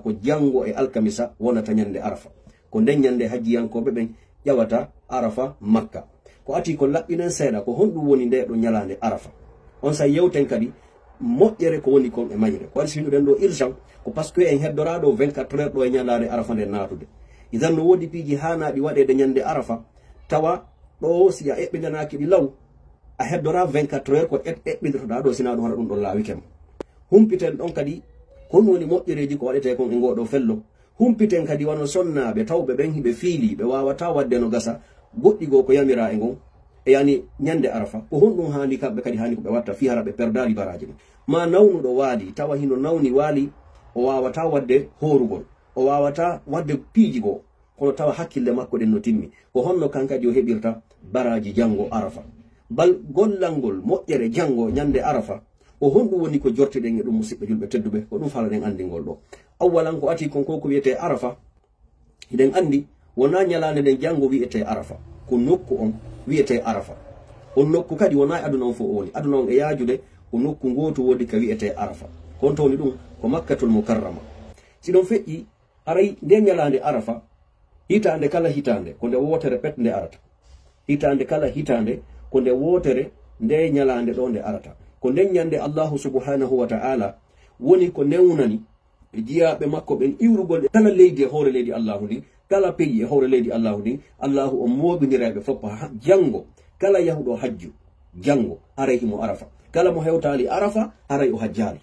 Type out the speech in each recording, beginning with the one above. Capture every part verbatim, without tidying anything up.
Ko janngo e alkamisa wonata ñande Arafa. Ko nden ñande hajjiyankooɓe ɓen ƴawata Arafa Makka. Ko ati ko laɓɓinen seeɗa, ko honɗum woni nde ɗo ñalaande Arafa? On sa yewten kadi moƴƴere ko woni kon e mayre. Ko waɗi si wi'uɗen ɗo urgent, ko parce que en heddoraa ɗo vingt-quatre heures ɗo e ñalaande Arafa nden naatude. Idan no woodi piiji haanaaɗi waɗeede ñande Arafa, tawa ɗo si a eɓɓindanaaki ɗi law, a heddoraa vingt-quatre heures ko eɓ-, eɓɓindotoɗaa ɗo, sinaa ɗum hara ɗum ɗon laawike ma. Humpiten ɗon kadi, ko honɗum woni moƴƴereeji ko waɗetee kon e ngoo ɗo fello. Humpiten kadi wano sonnaaɓe tawɓe ɓen hiɓe fiilii, ɓe waawataa waɗde no gasa, goɗɗi goo ko yamiraa e ngon, e yani ñande Arafa. Ko honɗum haani kamɓe kadi haani ko ɓe watta fii hara ɓe perdaali baraaji ɗin? Maa nawnuɗo waali, tawa hino nawni waali, o waawataa waɗde hoorugol, o waawataa waɗde piiji goo, kono tawa hakkille makko ɗen no timmi. Ko honno kan kadi o heɓirta baraaji janngo Arafa? Bal gollangol moƴƴere janngo ñande Arafa, ko honɗum woni ko jortiɗen e ɗum, musiɓɓe julɓe tedduɓe? Ko ɗum falaɗen anndingol ɗo. Awwalan ko ati kon ko ko wi'etee Arafa. Hiɗen anndi wonaa ñalaande nden janngo wi'etee Arafa. Ko nokku on wi'etee Arafa. On nokku kadi wonaa e aduna on fof o woni. Aduna on e yaajude, ko nokku ngootu woodi ka wi'etee Arafa. Ko on tawni ɗum ko Makkatul Mukarrama. Si ɗon feƴƴi, haray nde ñalaande Arafa, hitaande kala hitaande, ko nde wootere pet nde arata. Hitaande kala hitaande, ko nde wootere nde ñalaande ɗo nde arata. Ko nden ñande Allahu subhanahu wa ta'ala woni ko newnani jiyaaɓe makko ɓen iwrugol e kala leydi e hoore leydi Allahu ndin, kala pays e hoore leydi Allahu ndin, Allahu on mooɓindiray ɓe fof ha janngo, kala yahuɗo hajju, janngo, haray himo Arafa. Kala mo hewtaali Arafa, haray o hajjaali.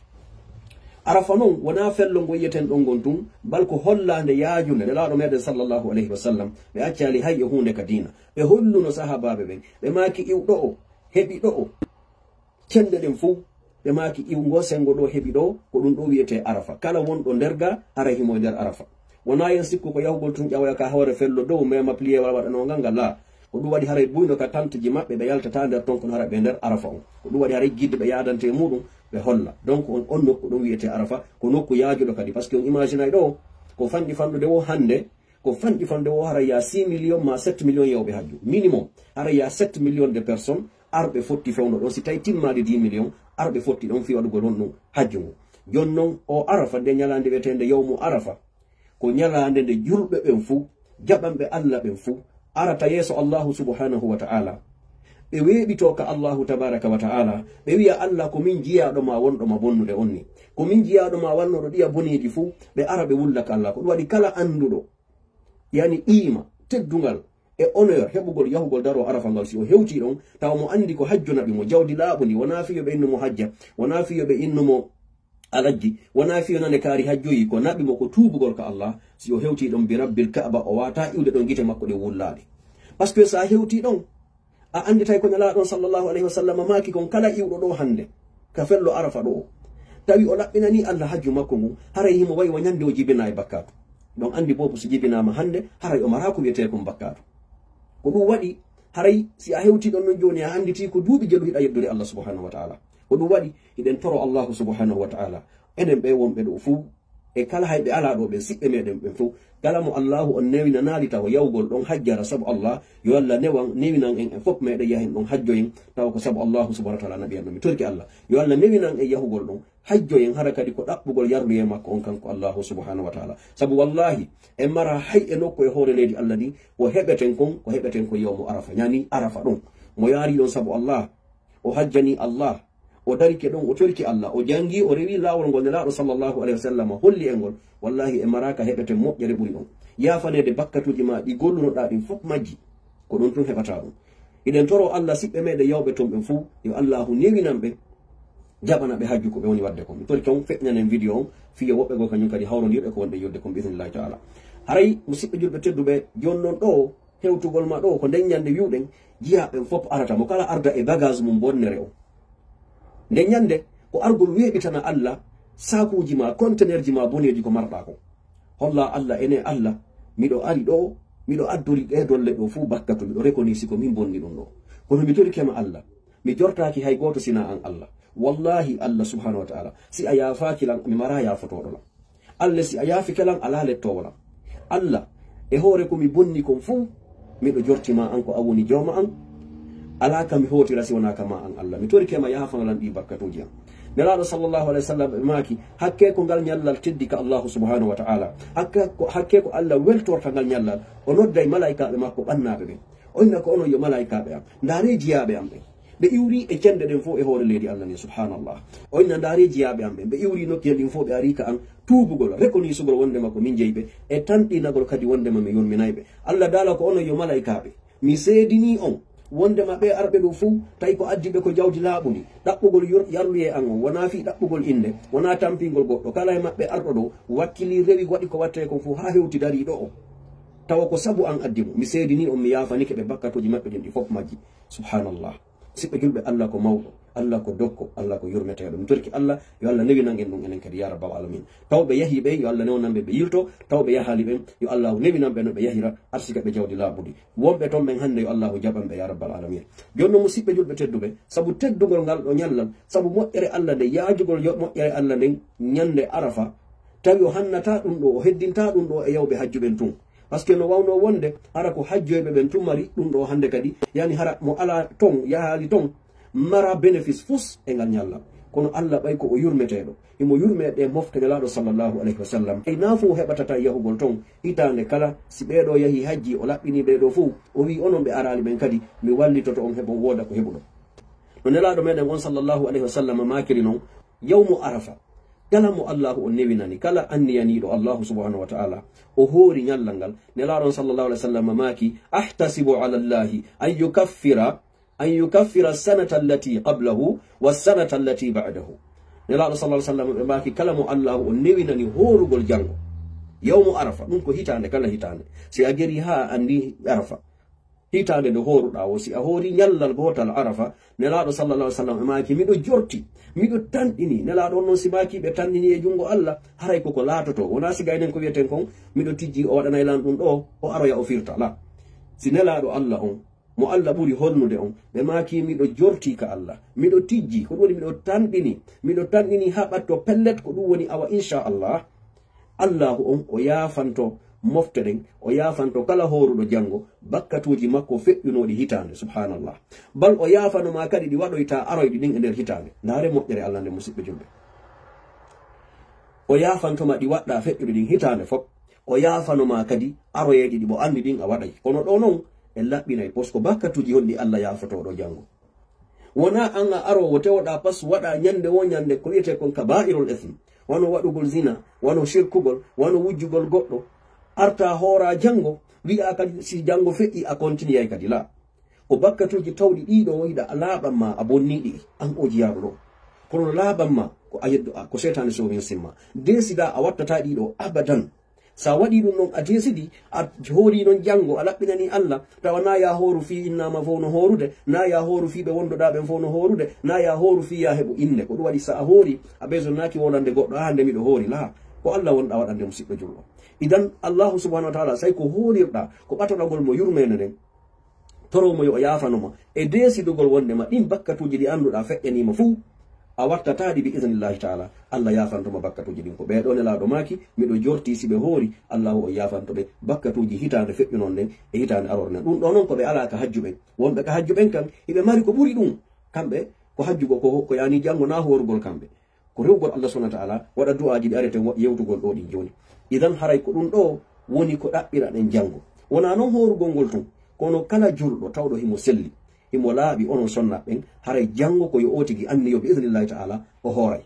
Arafa non, wonaa fello ngo yi'eten ɗon ngon tun, bal ko hollaande yaajunde Nelaaɗo meɗen sallallahu alayhi wa sallam, ɓe accaali hay e huunde ka diina. Ɓe holluno sahaabaaɓe ɓen, ɓe maaki iw ɗo'o, heɓi ɗo'o, cende ɗen fow, ɓe maaki iw ngo senngo ɗo heɓi ɗo, ko ɗum ɗo wi'etee Arafa. Kala wonɗo nder ga, haray himo e nder Arafa. Wonaa yen sikku ko yahugol tun ƴawoya ka hoore fello dow, mema plié wala waɗanoo ngal ngal, laa. Ko ɗum waɗi haray buyno ka tanteji maɓɓe, ɓe yaltataa nder ton, kono hara ɓe nder Arafa on. Ko ɗum waɗi haray jidde ɓe yaadante e muɗum, ɓe holla. Donc on, on nokku ɗum wi'etee Arafa, ko nokku yaajuɗo kadi. Parce que on imaginay ɗo, ko fanɗi fanɗude wo hannde, ko fanɗi fanɗude wo haray ya six millions ma sept millions yawɓe hajju. Minimum, haray ya sept millions de personnes, arɓe fotti fewndo ɗon. Si tawi timmaali dix millions, arɓe fotti ɗon fii waɗugol honɗum? Hajju ngu. Jon non, o Arafa, nde ñalaande wi'eteende yawmu Arafa, ko ñalaande nde julɓe ɓen fuu, jaɓanɓe Alla ɓen fuu, arata yeeso Allahu subhanahu wa ta'ala. Ɓe weeɓitoo ka Allahu tabaraka wa ta'ala, ɓe wi'a, "Alla, ko min jiyaaɗo ma wonɗo ma bonnude on ni. Ko min jiyaaɗo ma wannooɗo ɗiya boneeji fuu." Ɓe ara ɓe wulla ka Alla. Ko ɗum waɗi kala annduɗo, yani qiima, teddungal, e honneur, heɓugol yahugol daroo Arafa ngal, si o hewtii ɗon, tawa mo anndi ko hajju naɓi mo, jawdi laaɓundi, wonaa fii yo ɓe innu mo hajja, wonaa fii yo ɓe innu mo alajji, wonaa fii yo nane kaari hajjoyi, ko naɓi mo ko tuubugol ka Allah, si o hewtii ɗon bi Rabbil Ka'ba, o waawataa iwde ɗon gite makko ɗen wullaaɗe. Parce que so a hewtii ɗon, a annditay ko Nelaaɗo on sallallahu alayhi wa sallam maaki kon, kala iwɗo ɗo hannde, ka fello Arafa ɗo, tawi o laɓɓinanii Allah hajju makko ngun, haray himo wayi wa ñande o jibinaa e bakkaatu. Ɗon anndi boobu si jibinaama hannde, haray o maraa ko wi'etee kon bakkaatu. Ko ɗum waɗi, haray si a hewtii ɗon non jooni, a annditii ko duuɓi jelu hiɗa yeddude Allah subhanahu wa ta'ala. Ko ɗum waɗi, hiɗen toro Allahu subhanahu wa ta'ala, enen ɓe wonɓe ɗo fuu, e kala hay ɓe alaa ɗo ɓen, siɓɓe meɗen ɓen fow, kala mo Allahu on newinanaali taho yawgol ɗon hajjara sabu Allah, yo Allah newan, newinan en, en fof meɗen yahen ɗon hajjoyen, tawa ko sabu Allahu subhanahu wa ta'ala naɓi en ɗon. Mi torki Allah, yo Allah newinan en yahugol ɗon hajjoyen, hara kadi ko ɗaɓɓugol yarluyee makko on kanko Allahu subhanahu wa ta'ala. Sabu wallahi, en mara hay e nokku e hoore leydi Allah ndi, ko heɓeten kon, ko heɓeten kon yawmu Arafa, yani Arafa ɗon. Mo yaari ɗon sabu Allah, o hajjani Allah, o darike ɗon, o torki Allah, o jangi, o rewi laawol ngol Nelaaɗo sallallahu alayhi wa sallam holli en ngol. Wallahi, e maraaka heɓeten moƴƴere ɓuri ɗon. Yaafaneede bakkatuuji ma ɗi gollunoɗaa ɗin fof majji, ko ɗon tun heɓataa ɗum. Hiɗen toro Allah siɓɓe meɗen yawɓe ton ɓen fof, yo Allahu newinan ɓe, jaɓana ɓe hajju ko ɓe woni waɗde kon. Mi torike on feƴƴanen video on, fiyo woɓɓe goo kañum kadi hawrondirɓe ko wonɓe yodde kon, bi idnillahi ta'ala. Haray, musiɓɓe julɓe tedduɓe, jooni non ɗo, hewtugol ma ɗo, ko nden ñande wi'uɗen, jiyaaɓe ɓen fof arata, mo kala arda e bagage mum bonnere o. Nden ñande, ko argol weeɓitana Allah, saakuuji ma, conteneurji ma boneeji ko marɗaa ko. Holla Allah, ene Allah, miɗo ari ɗo, miɗo addori ɗe dolle ɗo fuu bakkatu, miɗo reconnaître ko min bonni ɗum ɗo. Kono mi torike ma Allah, mi jortaaki hay gooto sinaa an Allah. Wallahi Allah subhanahu wa ta'ala, si a yaafaaki lan, mi maraa yaafotooɗo lan. Allah, si a yaafike lan, alaa lettoowo lan. Allah, e hoore ko mi bonni kon fuu, miɗo jorti ma an ko a woni jooma an. Alaa ka mi hootira si wonaa ka ma an Allah. Mi torike ma yaafano lan ɗi bakkatuuji an. Nelaaɗo sallallahu alayhi wa sallam ɓe maaki, hakke ko ngal ñallal teddi ka Allahu subhanahu wa ta'ala. Hakke ko, hakke ko Allah weltorta ngal ñallal. O nodday malaykaaɓe makko ɓannaaɓe ɓen. O inna ko onon yo malaykaaɓe am. Ndaaree jiyaaɓe am ɓen. Ɓe iwri e cende ɗen fof e hoore leydi Allah ndin, subhanallah. O inna ndaaree jiyaaɓe am ɓen. Ɓe iwri nokkiyel ɗin fof ɓe ari ka an tuubugol, rekonisugol wondema ko min jeyi ɓe. E tanɗinagol kadi wondema mi yurminay ɓe. Allah daala ko onon yo malaykaaɓe. Mi seedinii on, wondema ɓee arɓe ɗoo fow, tawi ko addi ɓe ko jawdi laaɓundi, ɗaɓɓugol yur-, yarluyee an on, wonaa fii ɗaɓɓugol innde, wonaa tampingol goɗɗo. Kala e maɓɓe arɗo ɗoo, wakkilii rewi waɗi ko wattee kon fow haa hewti darii ɗo'o. Tawa ko sabu an addi mo. Mi seedinii on, mi yaafanike ɓe bakkatuuji maɓɓe ɗin ɗi fof majji. Subhanallah. Siɓɓe julɓe, Allah ko mawɗo, Allah ko dokko, Allah ko yurmeteeɗo. Mi torki Allah, yo Allah newinan en ɗum enen kadi, ya rabbal alamin. Taw ɓe yahi ɓe, yo Allah newnan ɓe, ɓe yilto. Taw ɓe yahaali ɓen, yo Allah newinan ɓe no ɓe yahira, arsika ɓe jawdi laaɓundi. Wonɓe ton ɓen hannde, yo Allah jaɓan ɓe, ya rabbal alamin. Jooni non, musiɓɓe julɓe tedduɓe, sabu teddugol ngal ɗoo ñallal, sabu moƴƴere Allah nden, yaajugol yo-, moƴƴere Allah nden ñande Arafa, tawi o hannataa ɗum ɗoo, o heddintaa ɗum ɗoo e yawɓe hajju ɓen tun. Parce que no wawnoo wonde hara ko hajjoyɓe ɓen tun mari ɗum ɗoo hannde kadi, yani hara mo alaa ton, yahaali ton, mara bénéfice fus e ngal ñallal. Kono Allah ɓay ko o yurmeteeɗo, himo yurmee ɗee mofte Nelaaɗo sallallahu alayhi wa sallam. Ay naa fow heɓatata yahugol ton hitaande kala, si ɓee ɗoo yahii hajji, o laɓɓinii ɓee ɗoo fow, o wi'i onon ɓe araali ɓen kadi, mi wallitoto on heɓon wooda ko heɓuɗon. No Nelaaɗo meɗen on sallallahu alayhi wa sallam maakiri non, yawmu Arafa, kala mo Allahu on newinani, kala anniyaniiɗo Allahu subhanahu wa ta'ala, o hoori ñallal ngal, Nelaaɗo on sallallahu alayhi wa sallam maaki, "Ahtasibu ala Allahi an yukaffira, an yukaffira sanata allati qablahu wa sanata allati ba'dahu." Nelaaɗo sallallahu alayhi wa sallam ɓe maaki, kala mo Allahu on newinani hoorugol janngo, yawmu Arafa, ɗum ko hitaande kala hitaande. Si a geri haa a anndi Arafa, hitaande nde hooruɗaa o, si a hoori ñallal gootal Arafa, Nelaaɗo sallallahu alayhi wa sallam e maaki, miɗo jorti, miɗo tanɗini. Nelaaɗo on non si maaki ɓe tanɗini e junngo Allah, haray koko laatoto. Wonaa si gaynen ko wi'eten kon, miɗo tijji, o waɗanay lan ɗum ɗoo, o aroya o firta. La. Si Nelaaɗo Allah on, mo Allah ɓuri honnude on, ɓe maaki, miɗo jorti ka Allah, miɗo tijji, ko ɗum woni miɗo tanɗini, miɗo tanɗini haa ɓatto pellet, ko ɗum woni awa, insha Allah. Allahu on o yaafanto mofte ɗen, o yaafanto kala hooruɗo janngo bakkatuuji makko feƴƴunooɗi hitaande, subhanallah. Bal o yaafano ma kadi ɗi waɗoyta aroyɗi ɗin e nder hitaande. Ndaare moƴƴere Allah nde, musiɓɓe julɓe. O yaafanto ma ɗi waɗɗa feƴƴuɗi ɗin hitaande fof. O yaafano ma kadi aroyeeɗi ɗi mo anndi ɗin a waɗay. Kono ɗo non, en laɓɓinay, parce que bakkatuuji honɗi Allah yaafotooɗo janngo. Wonaa an a aroowo tewɗaa pas waɗa ñande woo ñande ko wi'etee kon kabaa'irul ism, wano waɗugol zina, wano shirkugol, wano wujjugol goɗɗo. Arta hoora janngo, wi'a kadi si janngo feƴƴi a kontiniyay kadi. La. Ko bakkatuuji tawɗi ɗiɗo o yiɗa a laaɓan ma a bonni ɗi, an o jiyaaɗo ɗo. Kono no laaɓan ma ko a yeddo a, ko seytaane so min simma. Desida a wattata ɗiɗo abadan. Sa waɗi ɗum ɗon, a desidi, a hoori non janngo, a laɓɓinani Allah, tawa na ya hooru fii innama fof no hoorude, na ya hooru fii ɓe wondoɗa ɓen fof no hoorude, na ya hooru fii ya heɓu innde. Ko ɗum waɗi sa a hoori, a besonnaaki wonande goɗɗo, "Ah, nde miɗo hoori." Laa, ko Allah wonɗa waɗande musiɗɗo julɗo. Idan, Allahu subhanahu wa ta'ala, say ko hoorirɗa, ko ɓatonagol mo yurmeende nden. Torow mo yo o yaafano ma. E deesidugol wonde ma ɗin bakkatuuji ɗi annduɗa feƴƴanii ma fuu, a wattata ɗi bi idnillahi ta'ala. Allah yaafanto ma bakkatuuji ɗin. Ko ɓee ɗoo Nelaaɗo maaki, miɗo jorti si ɓe hoori, Allahu on yaafanto ɓe bakkatuuji hitaande feƴƴunoon nden e hitaande aroore nden. Ɗum ɗoo noon ko ɓe alaa ka hajju ɓen. Wonɓe ka hajju ɓen kan, hiɓe mari ko ɓuri ɗum. Kamɓe, ko hajjugol ko, ko yaani janngo naa hoorugol kamɓe. Ko rewgol Allah subhanahu wa ta'ala, waɗa du'aaji ɗi areten wa-, yewtugol ɗoo ɗin jooni. Idan haray ko ɗum ɗoo woni ko ɗaɓɓiraɗen janngo. Wonaa noon hoorugol ngol tun, kono kala julɗo tawɗo himo selli, himo laaɓi onon sonnaaɓe ɓen, haray janngo ko yo o tigi anniyo bi idnillahi ta'ala o hooray.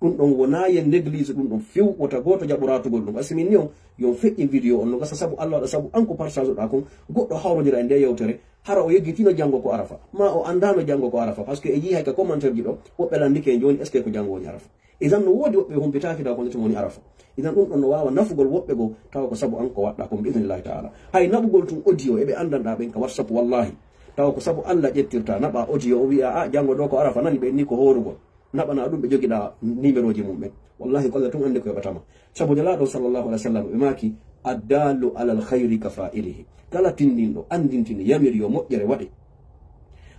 Ɗum ɗon wonaa yen néglige ɗum ɗon few, wota gooto jaɓu raatugol ɗum. Asimin ni on, yon feƴƴin vidéo on no gasa sabu Allah waɗa sabu an ko partage ɗa kon, goɗɗo hawrodira e nde yewtere, hara o yejjitino janngo ko Arafa, ma o anndaano janngo ko Arafa, parce que e yii hay ka commentaire ji ɗo, woɓɓe lanndike en jooni, est-ce que ko janngo woni Arafa? Idan no woodi woɓɓe humpitaaki taw ko woni Arafa. Idan ɗum ɗon no waawa nafugol woɓɓe goo, tawa ko sabu an ko waɗɗa kon bi idnillahi ta'ala. Hay naɓugol tun audio e ɓe anndanɗa ɓen ka WhatsApp, wallahi, tawa ko sabu Allah ƴettirta, naɓa audio o wi'a, "A, janngo ɗo ko Arafa, nani ɓen ni ko hoorugol." Naɓana ɗum ɓe jogiɗa numéroji mum ɓen. Wallahi, ko Allah tun anndi ko yoɓata ma. Sabu Nelaaɗo sallallahu alaihi wasallam ɓe maaki, "Addallu alal khayri ka fa'ilihi." Kala tinndinɗo, anndintini, yamiri yo moƴƴere waɗe.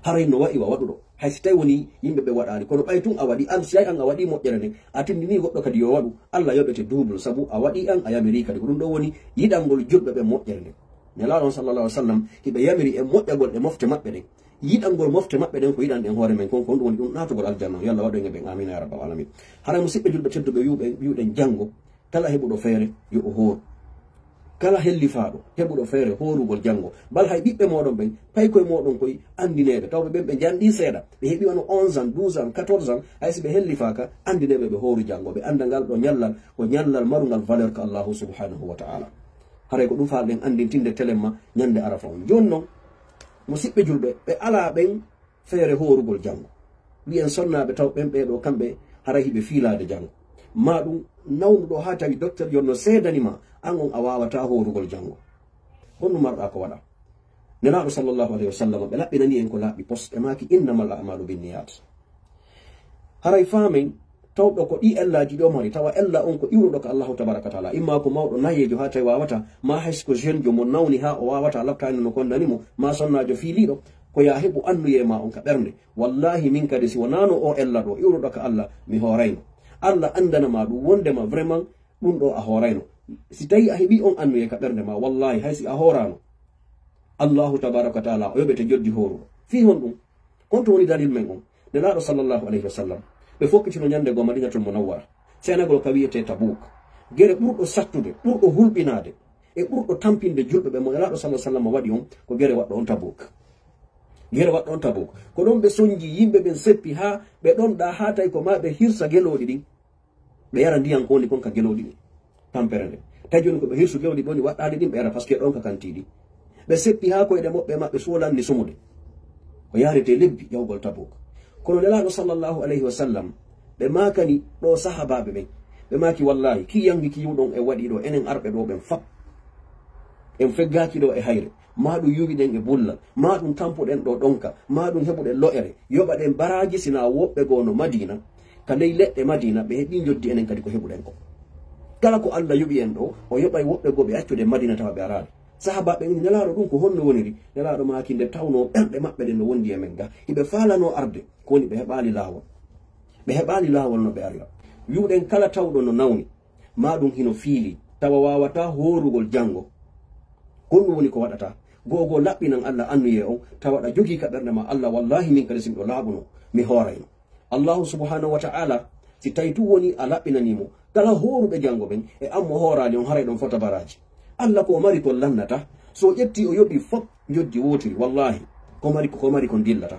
Haray no wa'i wa waɗuɗo. Hay si tawi woni yimɓe ɓe waɗaali, kono ɓay tun a waɗi, an si ay an a waɗi moƴƴere nden, a tinndini goɗɗo kadi yo waɗu, Allah yoɓete double, sabu a waɗi an a yamiri kadi. Ko ɗum ɗo woni yiɗangol julɓe ɓe moƴƴere nden. Nelaaɗo on sallallahu alaihi wasallam, hiɓe yamiri e moƴƴagol e mofte maɓɓe ɗen. Yiɗangol mofte maɓɓe ɗen ko yiɗanɗen hoore men kon, ko ɗum woni ɗum naatugol aljanna on. Yo Allah waɗu en e ɓen, amin ya rabbal alamin. Haray musidɓe julɓe tedduɓe, wi'uɓe, wi'uɗen janngo, kala heɓuɗo feere, yo o hooru. Kala hellifaaɗo heɓuɗo feere hoorugol janngo, bal hay ɓiɓɓe mooɗon ɓen, paykoye mooɗon koy anndineeɓe, tawɓe ɓen ɓe njanɗii seeɗa, ɓe heɓi wano onze ans, douze ans, quatorze ans, hay si ɓe hellifaaka, anndineeɓe ɓe hooru janngo, ɓe annda ngal ɗo ñallal ko ñallal marungal valeur ka Allahu subhanahu wa ta'ala. Haray ko ɗum faalɗen anndintinde telen ma ñande Arafa on. Jooni non, musidɓe julɓe, ɓe alaa ɓen feere hoorugol janngo. Wi'en sonnaaɓe taw ɓen ɓee ɗoo kamɓe haray hiɓe fiilaade janngo. Maa ɗum nawnuɗo haa tawi docteur yon no seedani ma, an on a waawataa hoorugol janngo. Honno marɗaa ko waɗa? Nelaaɗo sallallahu alayhi wa sallam, ɓe laɓɓinani en ko laaɓi pos, ɓe maaki, "Innamal a'malu binniyat." Haray faamen, tawɗo ko ɗi ellaaji ɗi o mari, tawa ella on ko iwruɗo ka Allahu tabaraka wa taala, imma ko mawɗo nayeejo haa tawi waawata, ma hay si ko jeune jo mo nawni haa o waawata, laftaani no kondani mo, ma sonnaajo fiiliiɗo, ko yaa heɓu annuyee ma on ka ɓernde. Wallahi min kadi si wonaano o ella ɗo iwruɗo ka Allah, mi hoorayno. Allah anndana ma ɗum wondema vraiment ɗum ɗo a hoorayno. Si tawi a heɓi on annuyee ka ɓernde ma, wallahi hay si a hooraano, Allahu tabaraka wa taala o yoɓete joddi hooruɗo. Fii honɗum? Honto woni dalil men on? Nelaaɗo sallallahu alayhi wa sallam, ɓe fokkitino ñande goo Madinatul Munawwara, seenagol ka wi'etee Tabuk. Gere ɓurɗo sattude, ɓurɗo hulɓinaade, e ɓurɗo tampinde julɓe ɓe mo Nelaaɗo sallallahu alayhi wa sallam waɗi on, ko gere waɗɗo on Tabuk. Gere waɗɗo on Tabuk. Ko ɗon ɓe sonji yimɓe ɓen seppi haa ɓe ɗon ɗa haa tawi ko ma ɓe hirsa gelooɗi ɗin. Ɓe yara ndiyan ko woni kon ka gelooɗi ɗin. Tampere nde. Tawi jooni ko ɓe hirsu gelooɗi ɗon, waɗɗaali ɗin ɓe yara, parce que ɗon ka kantiiɗi. Ɓe seppi haa koyɗe maɓɓe, maɓɓe suwolanni sumude. Ko yaarete lebbi yahugol Tabuk. Kono Nelaaɗo sallallahu alayhi wa sallam, ɓe maakani ɗo sahabaaɓe ɓen. Ɓe maaki, "Wallahi, ki yangi ki yiwɗon e waɗi ɗo, enen arɓe ɗo ɓen fap. En feggaaki ɗo e hayre. Ma ɗum yuwiɗen e bullal. Ma ɗum tampuɗen ɗo ɗonka. Ma ɗum heɓuɗen lo'ere. Yoɓaɗen baraaji sina woɓɓe goo no Madina. Ka ley leɗɗe Madina, ɓe heɓi njoddi enen kadi ko heɓuɗen ko." Kala ko Allah yoɓi en ɗo, o yoɓay woɓɓe goo ɓe accude Madina tawa ɓe araali. Sahabaaɓe ɓen, "Nelaaɗo, ɗum ko honno woniri?" Nelaaɗo maaki, "Nde tawnoo ɓerɗe maɓɓe ɗen no wondi e men ga, hiɓe faalanoo arde, ko woni ɓe heɓaali laawol. Ɓe heɓaali laawol no ɓe arira." Wi'uɗen kala tawɗo no nawni, ma ɗum hino fiili, tawa waawataa hoorugol janngo. Ko ɗum woni ko waɗata. Go'o goo laɓɓinan Allah annuyee on, tawa ɗa jogii ka ɓernde ma, "Allah, wallahi min kadi si miɗo laaɓuno, mi hoorayno." Allahu subhanahu wa ta'ala, si tawi tun woni a laɓɓinanii mo, kala hooruɓe janngo ɓen, e an mo hooraali on, haray ɗon fota baraaji. Allah ko o mari kon lannata, so o ƴetti o yoɓi fop njoddi wootiri, wallahi, ko mari, ko mari kon dillata.